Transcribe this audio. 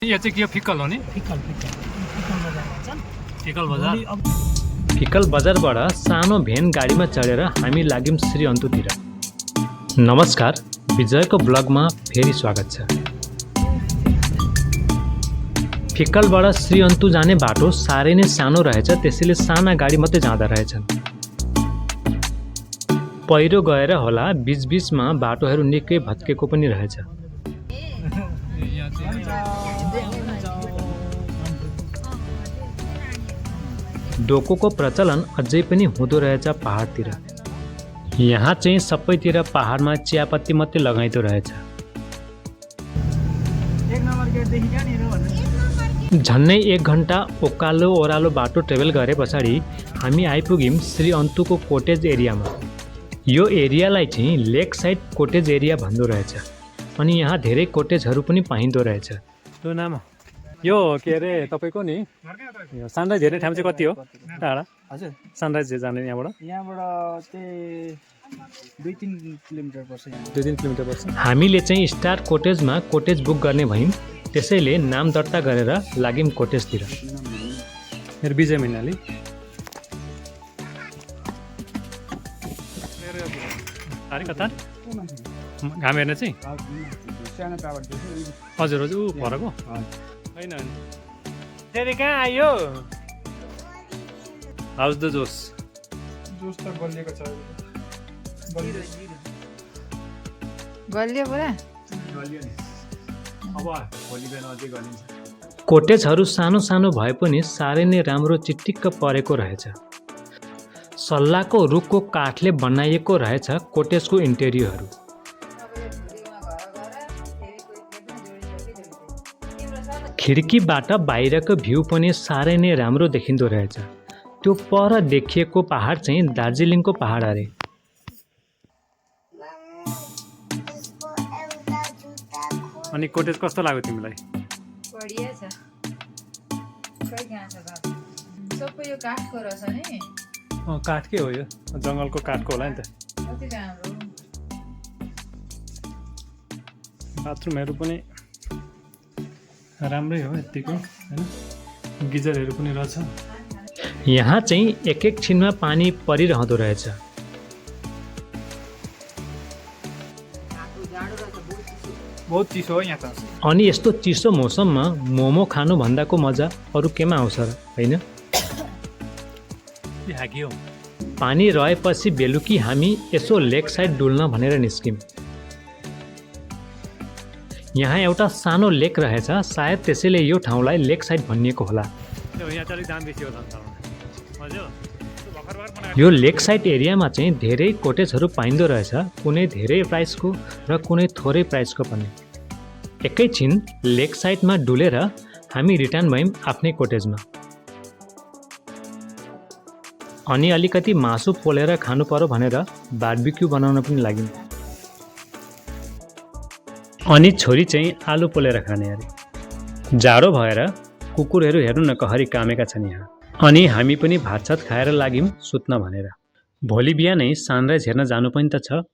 यो चाहिँ के फिक्कल हो नि? फिक्कल बजार। फिक्कल बजारबाट सानो भेन गाडीमा चढेर हामी लाग्यौं श्री अन्तुतिर। नमस्कार, विजयको ब्लगमा फेरि स्वागत छ। फिक्कलबाट श्री अन्तु जाने बाटो साह्रै नै सानो रहेछ, त्यसैले साना गाडी मात्रै जाँदा रहेछन्। पहिरो गएर होला बीचबीचमा बाटोहरू निकै भत्केको पनि रहेछ। डोकोको प्रचलन अझै पनि हुँदो रहेछ पहाडतिर। यहाँ चाहिँ सबैतिर पहाडमा चियापत्ती मात्रै लगाइदो रहेछ। झन्नै 1 घन्टा ओकालो ओह्रालो बाटो ट्रेभल गरे पछाडि हामी आइपुग्यौं श्री अन्तुको कोटेज एरियामा। यो एरियालाई चाहिँ लेक साइड कोटेज एरिया भन्दो रहेछ अनि यहाँ धेरै कोटेजहरू पनि पाइँदो रहेछ। त्यो नाम यो के अरे तपाईको नि यो सनराइज हेर्ने ठाउँ चाहिँ कति हो टाढा? हजुर, सनराइज जाने यहाँबाट चाहिँ 2-3 किलोमिटर पर्छ। 2-3 किलोमिटर पर्छ। हामीले चाहिँ स्टार कोटेजमा कोटेज बुक गर्ने भयौँ, त्यसैले नाम दर्ता गरेर लाग्यौँ कोटेजतिर। मेरो विजय मैनाली। अरे कता घाम हेर्ने चाहिँ हजुर हजुर ऊ फरक हो होइन फेरि कहाँ आयो? हाउस द जोस जोस त गलिएको छ। गल्यो पुरा। अब भोलि बिहान अझै गलिन्छ। कोटेजहरू सानो सानो भए पनि साह्रै नै राम्रो चिटिक्क परेको रहेछ। सल्लाको रुखको काठले बनाइएको रहेछ कोटेजको इन्टेरियरहरू। खिड्कीबाट बाहिरको भ्यू पनि साह्रै नै राम्रो देखिँदो रहेछ। त्यो पर देखिएको पहाड चाहिँ दार्जिलिङको पहाड अरे। अनि कोटेज कस्तो लाग्यो तिमीलाई? बढिया छ। खै कहाँ छ बाबु? सबै यो काठको रहेछ नि। काठकै हो यो, जङ्गलको काठको होला नि त। कति राम्रो। बाथरुमहरू पनि राम्रै हो यत्तिको हैन, गिजरहरू पनि रहेछ। यहाँ चाहिँ एक छिनमा पानी परिरहँदो रहेछ। बहुत चिसो हो यहाँ त। अनि यस्तो चिसो मौसममा मोमो खानु भन्दाको मजा अरू केमा आउँछ र, होइन? हागियो पानी रहेपछि बेलुकी हामी यसो लेक साइड डुल्न भनेर निस्क्यौँ। यहाँ एउटा सानो लेक रहेछ, सायद त्यसैले यो ठाउँलाई लेक साइड भनिएको होला। यहाँ चाहिँ दाम बेसी होला हजुर। यो लेक साइड एरियामा चाहिँ धेरै कोटेजहरू पाइँदो रहेछ, कुनै धेरै प्राइसको र कुनै थोरै प्राइसको पनि। एकैछिन लेक साइडमा डुलेर हामी रिटर्न भयौँ आफ्नै कोटेजमा। अनि अलिकति मासु पोलेर खानु पर्यो भनेर बार्बिक्यू बनाउन पनि लाग्यौँ। अनि छोरी चाहिँ आलु पोलेर खाने अरे। जाडो भएर कुकुरहरू हेर्नु न कहरी कामेका छन् यहाँ। अनि हामी पनि भातसात खाएर लाग्यौँ सुत्न भनेर। भोलि बिहानै सनराइज हेर्न जानु पनि त छ।